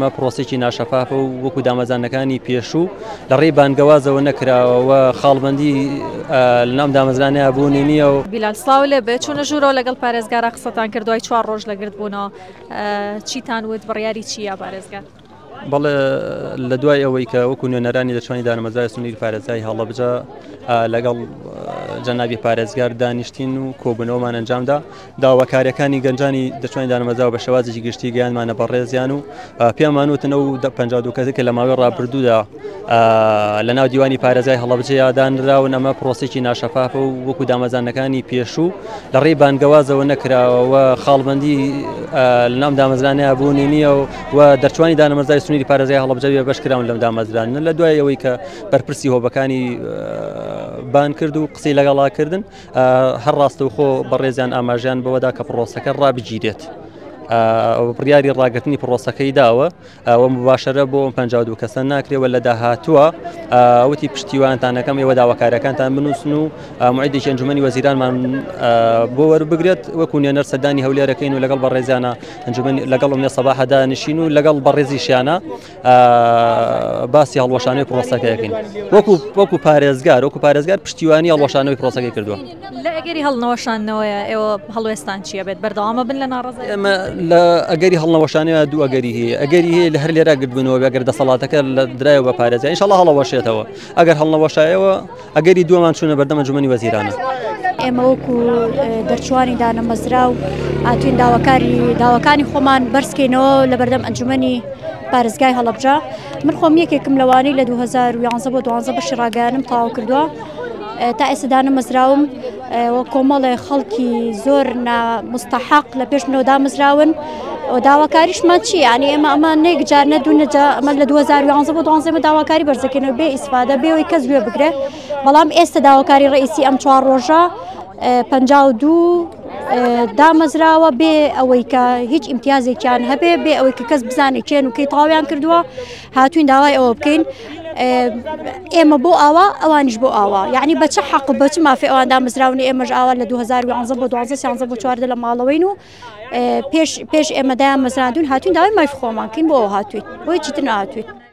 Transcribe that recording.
ئەمە پرۆسەیەکی ناشەفافە و وەکو دامەزراندنەکانی پێشوو لە ڕێی بانگەوازەوە نەکراوە و خاڵبەندی لەناو دامەزرانەیە بوونی نییە و بیلال سڵاو لێ بێ چوونە ژوورەوە لەگەڵ پارێزگارا قسەتان کرد دوای چوار ڕۆژ لە گردبوونەوە چیتان وت بڕیاری چییە پارێزگار؟ بەڵێ لە دوای ئەوەی کە وەکو نوێنەرانی دەچوانی دانەمەزرای سنووری پارێزگای هەڵەبجە لەگەڵ جەنابی پارێزگار دانیشتین و کۆبوونەوەمان ئەنجامدا داواکاریەکانی گەنجانی دەچوانی دانەمەزراوە بە شێوازێکی گشتی گەیاندمانە بەڕێزیان و پێمان وتن ئەو 52 کەسە کە لە ماوەی ڕابردوودا لە ناو دیوانی پارێزگای هەڵەبجەیە دانراون ئەمە پرۆسێکی ناشەفافە و وەکو دامەزانەکانی پێشوو لە ڕێی بانگەوازەوە نەکراوە و خاڵبندی لە ناو دامەزرانەیە بوونی نییە و و دەرچوانی دانەمەزای سنووری پارێزگای هەڵەبجە بێ بەش کراون لەم دامەزراندنە لە دوای ئەوەی کە بەرپرسی هۆبەکانی بان کرد و قسەی لەگەڵا کردن هەر ڕاستەوخۆ بەڕێزیان ئاماژەیان بەوەدا کە پرۆسەکە ڕابگیرێت. بڕیاری ڕاگرتنی پرۆسەکەی داوە ئەوە مباشرە بۆ 52 کەسە ناکرێەوە لە داهاتووە وتی پشتیوانتانەکەم ئێوە داواکارەکانتان بنووسن و معیدێکی ئەنجومەنی وەزیرانمان بۆ وەربگرێت وەکو نوێنەر سەردانی هەولێرەکەین و لەگەڵ بەڕێزیانە ئەنجومەنی لەگەڵ ئومێد سەباحە دانیشین و لەگەڵ بەڕێزیشیانە باسی هەڵوەشانەوەی پرۆسەکە یەکەین وەکو وەکو پارێزگار وەکو پارێزگار پشتیوانی هەڵوەشانەوەی پرۆسەکەی کردووە. لە ئەگەری هەڵنەوەشاندنەوەیە ئێوە هەڵوێستان چییە بێت بەردەوامە بن لە ناڕەزایی؟ ئێمە لە ئەگەری هەڵنەوەشانەوە دوو ئەگەری هەیە ئەگەری هەیە لە هەر لێرا گردبوونەوە بێ ئەگەر دەسەڵاتەکە لە درایەوە بە پارێزگا ئینشاڵڵا هەڵەوەشێتەوە ئەگەر هەڵنەوەشایەوە ئەگەری دووەمان چوونە بەردەم ئەنجومەنی وەزیرانە. ئێمە وەکو دەرچووانی دانەمەزراو هاتوین داواکاری داواکانی خۆمان بەرزکەینەوە لە بەردەم ئەنجومەنی پارێزگای هەڵەبجە من خۆم یەکێکم لەوانەی لە 2011 بۆ 12 بەشی ڕاگەیانم تەواو کردووە تا ئێستا دانەمەزراوم و کۆمەڵێ خەڵکی زۆر نامستەحەق لە پێش منەوە دامەزراون و داواکاریشمان چی یعنی ئێمە ئەمە نێک جار نە دوو نەجا ئەمە لە 2011 بۆ 12 ئێمە داواکاری بەرزەکەینەوە بێ ئیسفادە بێ ئەوەی کەس گوێ بگرێ بەڵام ئێستا داواکاری ڕئیسی ئەم چوار ڕۆژە 52 دامەزراوە بێ ئەوەی کە هیچ ئیمتیازێکیان هەبێ بێ ئەوەی کە کەس بزانێ کێن و کەی تەواویان کردووە هاتوین داوای ئەوە بکەین ئێمە بۆ ئاوا ئەوانیش بۆ ئاوا یعنی بە چ حەق و بە چ مافی ئەوان دامەزراون ئێمەش ئاوا لە 2011 بۆ 12 13 بۆ 14 لە ماڵەوەین و پێش پێش ئێمە دایان مەزراندون هاتوین داوای مافی خۆمان کەین بۆ ئەوە هاتوین بۆ هیچی تر نەهاتوین.